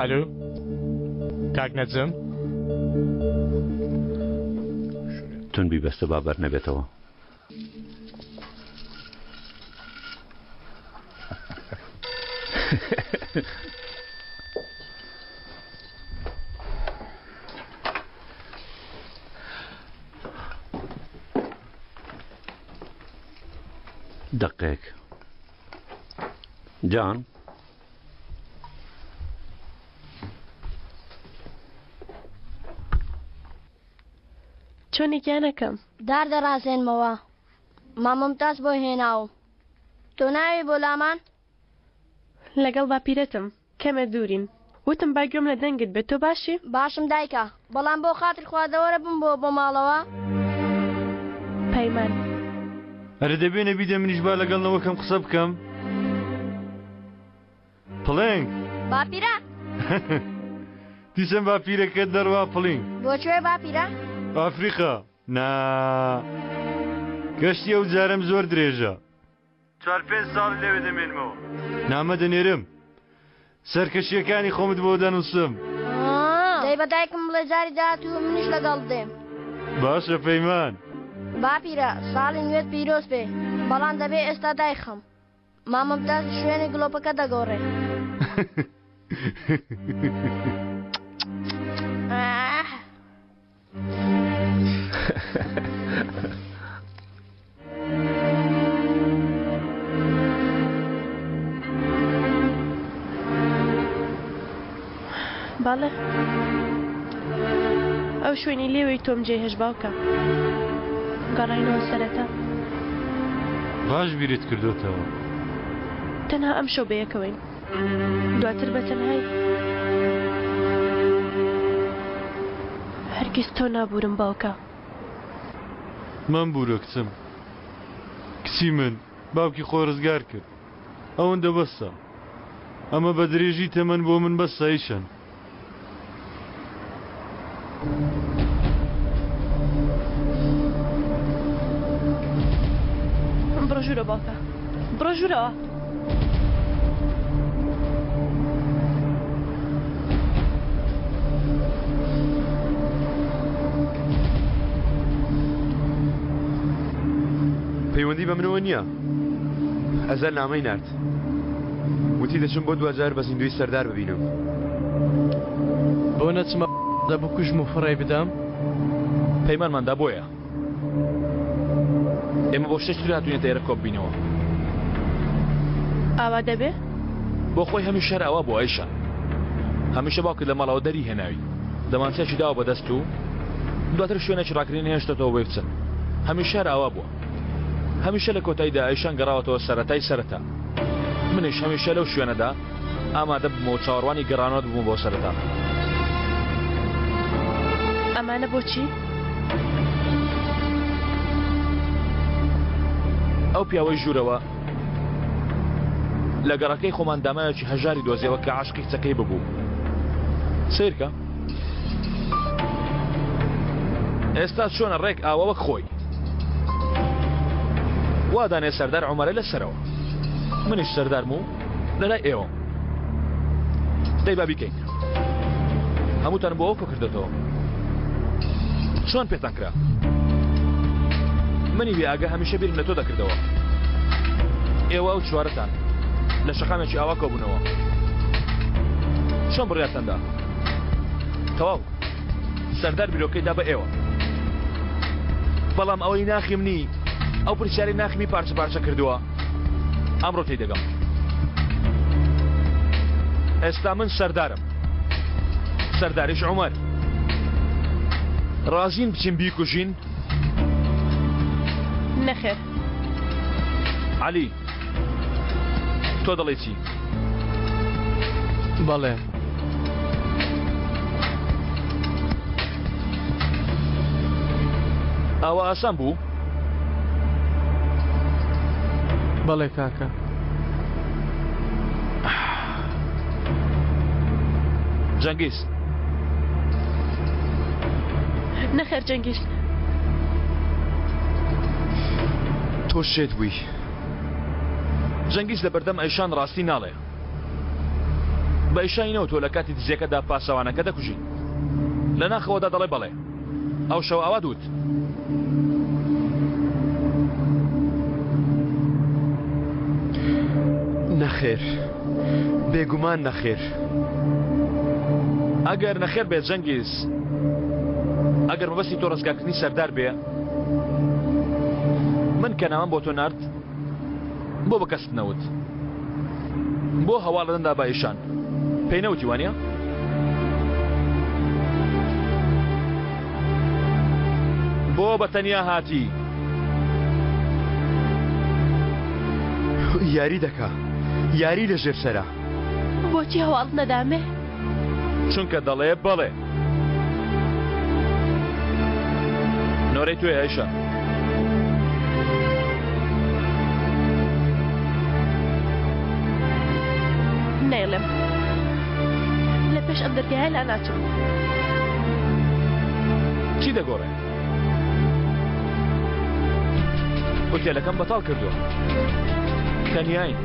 ئەلو کاک نەجم. توند بیبەستە با بەر نەبێتەوە. دقێک جان چۆنی گیانەکەم؟ دار دەڕازێنمەوە مام ممتاز بۆی هێناوم تۆ ناوێی بۆ لامان؟ لەگەڵ باپیرەتم کەمێ دوورین وتم با گوێم لە دەنگت بێت تۆ باشی؟ باشم دایکە بەڵام بۆ خاتر خوا دەوەرە بمبەوە بۆ ماڵەوە. پەیمان. ئەرێ دەبێ نەبیدە منیش با لەگەڵ نەوەکەم قسە بکەم. پڵنگ. باپیرە. دیسان باپیرەکەت دەڕوا پڵنگ. بۆ کوێ باپیرە؟ ئافریقا. نا گەشتی ئەو جارەم زۆر درێژە. چوار پێنج ساڵ لەوێ دەمێنمەوە. نامە دەنێرم. سەرکەشییەکانی خۆمت بۆ دەنووسم. دەی بە دایکم بڵێ جاری داهاتوو منیش لەگەڵت دێم. باشە پەیمان. باپیرە ساڵی نوێت پیرۆز بێ بەڵام دەبێ ئێستا دایخەم. مامە بدات شوێنی گڵۆپەکە دەگۆڕێ. بەڵێ ئەو شوێنی لێوەی تۆم جێهێشت باوکە گەڕاینەوە سەرەتا. باش بیرت کردۆتەوە. تەنها ئەمشەو بەیەکەوەین دواتر بە تەنهایی. هەرگیز تۆ نابوورم باوکە. مەمبوورە کچم. کچی من باوکی خۆی ڕزگار کرد. ئەوەندە بەسە. ئەمە بە درێژی تەمەن بۆ من بەسە ئەیشەن. بڕۆ ژوورەوە باوکە بڕۆ ژوورەوە. پەیوەندی بە منەوە نییە ئەزەل نامەی نارد وتی دەچم بۆ دواجار بە زیندووی سەردار ببینم. بۆ نەچمە دە بکوژم و فڕێی بدەم؟ پەیمانمان دا بۆیە ئێمە بۆ شتێکی تر هاتووینەتە ئێرە کۆببینەوە. ئاوا دەبێ؟ بۆ خۆی هەمیشە هەر ئاوا بوو ئایشە. هەمیشە باوکت لە ماڵەوە دەری هێناوی. دەمانچەیەکی داوە بە دەست و دواتر شوێنێکی ڕاکردنی نەهێشتۆتەوە بۆی بچن. هەمیشە هەر ئاوا بووە. هەمیشە لە کۆتاییدا ئایشان گەڕاوەتەوە سەرەتای سەرەتا. منیش هەمیشە لەو شوێنەدا ئامادە بووم و چاوەڕوانی گەڕانەوەت بووم بۆ سەرەتا. ئەمانە بۆچی؟ ئەو پیاوەی ژوورەوە لە گەڕەکەی خۆمان داماوێکی هەژاری دۆزیەوە کە عاشقی کچەکەی ببوو. سەیرکە. ئێستا چۆنە ڕێک ئاوا وەک خۆی. وا دانێ سەردار عومەرە لە سەرەوە. منیش سەردارم و لەلای ئێوەم. دەی با بیکەین. هەمووتانم بۆ ئەوە کۆکردۆتەوە. چۆن پێتان کرا؟ منی بێ ئاگا هەمیشە بیرم لە تۆ دەکردەوە. ئێوە ئەو چوارەتان لە شەقامێکی ئاوا کۆبوونەوە. چۆن بڕیارتان دا؟ تەواو سەردار بیرۆکەی دا بە ئێوە. بەڵام ئەوەی ناخی منی ئەو پرسیارەی ناخمی پارچە پارچە کردووە ئەمڕۆ تێی دەگەم. ئێستا من سەردارم. سەرداریش عومەر. ڕازین بچین بیکوژین؟ نەخێر. عەلی تۆ دەڵێی چی؟ بەڵێ. ئاوا ئاسان بوو؟ بەڵێ کاکە. جەنگیز. نەخێر جەنگیز. تۆ شێت بووی. جەنگیز لەبەردەم ئەیشان ڕاستی ناڵێ. بە ئیشانی نەوتووە لە کاتی دزیەکەدا پاسەوانەکە دەکوژین. لە ناخەوەدا دەڵێ بەڵێ. ئەو شەوە ئاوات وت. نەخێر. بێگومان نەخێر. ئەگەر نەخێر بێت جەنگیز، ئەگەر مەبەستی تۆ ڕزگارکردنی سەردار بێ، من کە نامەم بۆ تۆ نارد، بۆ بە کەست نەوت؟ بۆ هەواڵت نەدا بە ئیشان؟ پێی نەوتی وانە؟ بۆ بە تەنیا هاتی؟ یاری دەکا، یاری لە ژێر سەرە. بۆچی هەواڵت نەدامێ؟ چونکە دەڵێ بەڵێ. نۆرەی تۆیە ئەیشە. نایڵێم. لە پێش ئەم دەرگایە لا ناچم. چی دەگۆڕێ؟ ئوتێلەکەم بەتاڵ کردووە. تەنیاین.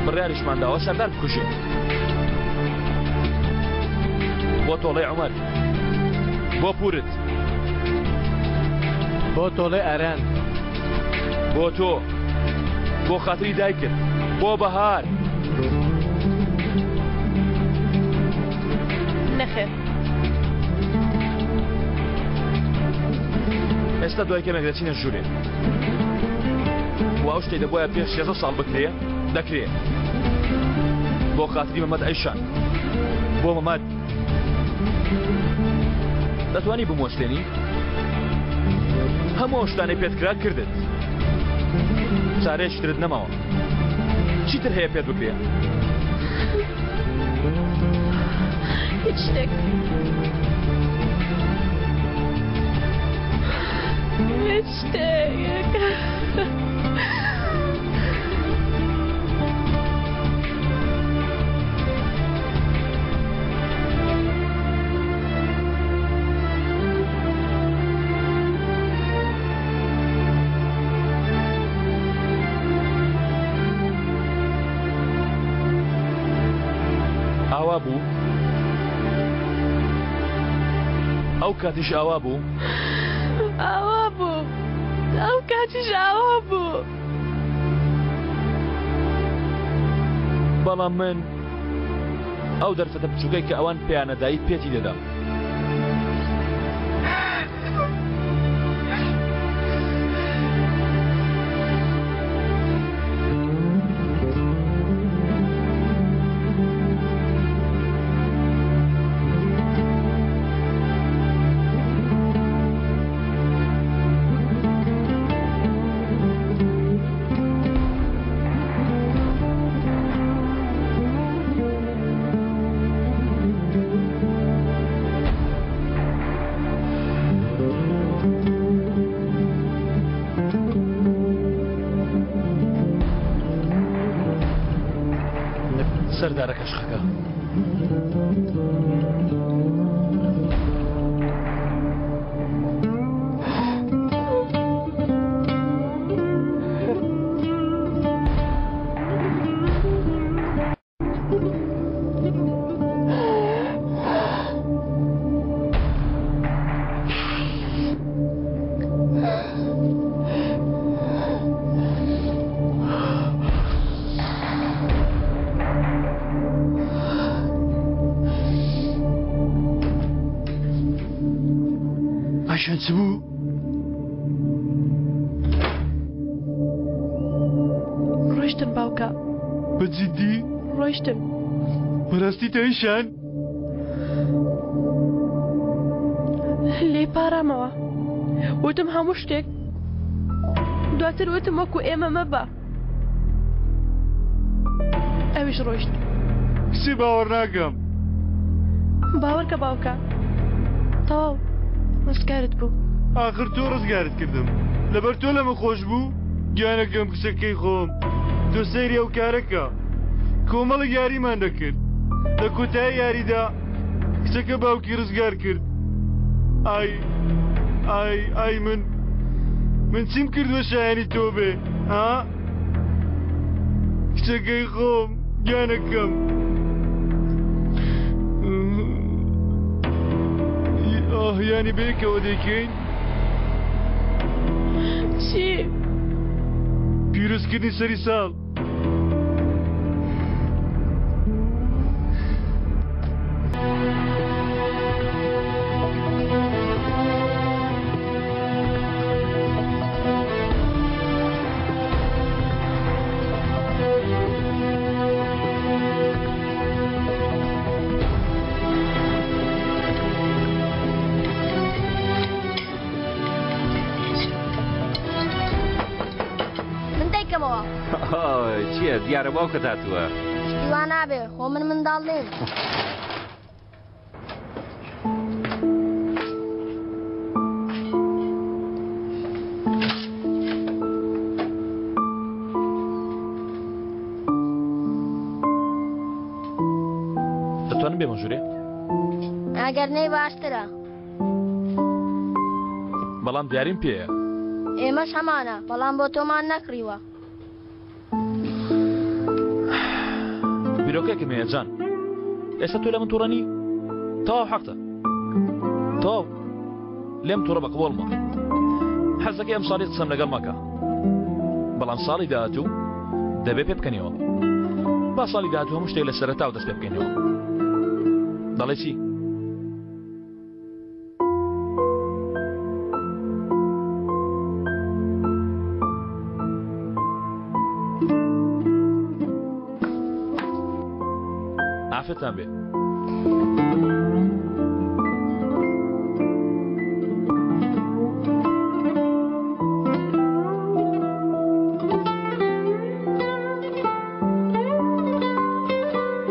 بڕیاریشمان داوە سەردار بکوژین. بۆ تۆڵەی عومەر. بۆ پورت. بۆ تۆڵەی ئاران. بۆ تۆ. بۆ خاتری دایکت. بۆ بەهار. نەخێر. ئێستا دوای کەمێک دەچینە ژوورێ و ئەو شتەی دەبوایە پێش 16 ساڵ بکرێ دەکرێ بۆ خاتری مەمەد ئەیشان بۆ مەمەد دەتوانی بموەستێنی هەموو ئەو شتانەی پێت کرا کردت چارەیەکی ترت نەماوە چیتر هەیە پێت بکرێ هیچ شتێک هیچ شتێک ئاوا بوو؟ ئەو کاتیش ئاوا بوو؟ ئاوا بوو ئەو کاتیش ئاوا بوو. بەڵام من ئەو دەرفەتە بچووکەی کە ئەوان پێیانەدایی پێتی دەدام. سەردارە کەشخەکە. ئاشان چ بوو؟ ڕۆیشتن باوکە. بە جدی؟ ڕۆیشتن. بەڕاستی تایشان؟ لێی پاڕامەوە. وتم هەموو شتێک. دواتر وتم وەکو ئێمە مەبە. ئەویش ڕۆیشت. کچێ باوەڕ ناکەم. باوەڕکە باوکە. تەواو ڕزگارت بوو. ئاخر تۆ ڕزگارت کردم. لەبەر تۆ لەمە خۆش بوو؟ گیانەکەم کچەکەی خۆم. تۆ سەیری ئەو کارە کە. کۆمەڵێک یاریمان دەکرد. لە کۆتایی یاریدا کچەکە باوکی ڕزگار کرد. ئای ئای ئای من من چیم کردووە شایانی تۆ بێ ها؟ کچەکەی خۆم گیانەکەم. ئاه یانی بەیەکەوە دەیکەین؟ چی؟ پیرۆزکردنی سەری ساڵ. من دەیکەمەوە. چییە دیارە باوکت هاتووە. شتی وا نابێ خۆ من منداڵ نیم. دەتوانم بێمە ژوورێ؟ ئەگەر نەی باشترە. بەڵام دیاریم پێیە. ئێمەش هەمانە بەڵام بۆ تۆمان نەکڕیوە. بیرۆکەیەکم هەیە جان ئێستا تۆ لە من تووڕە نی تەواو حەقتە تەواو لێم تووڕە بە قبوڵمە حەزەکەی ئەم ساڵی قسەم لەگەڵ مەکە بەڵام ساڵی داهاتوو دەبێ پێ بکەنیەوە با ساڵی داهاتوو هەموو شتێک لە سەرەتاوە دەست پێ بکەینەوە دەڵێ چی؟ ئافرەتان بێ.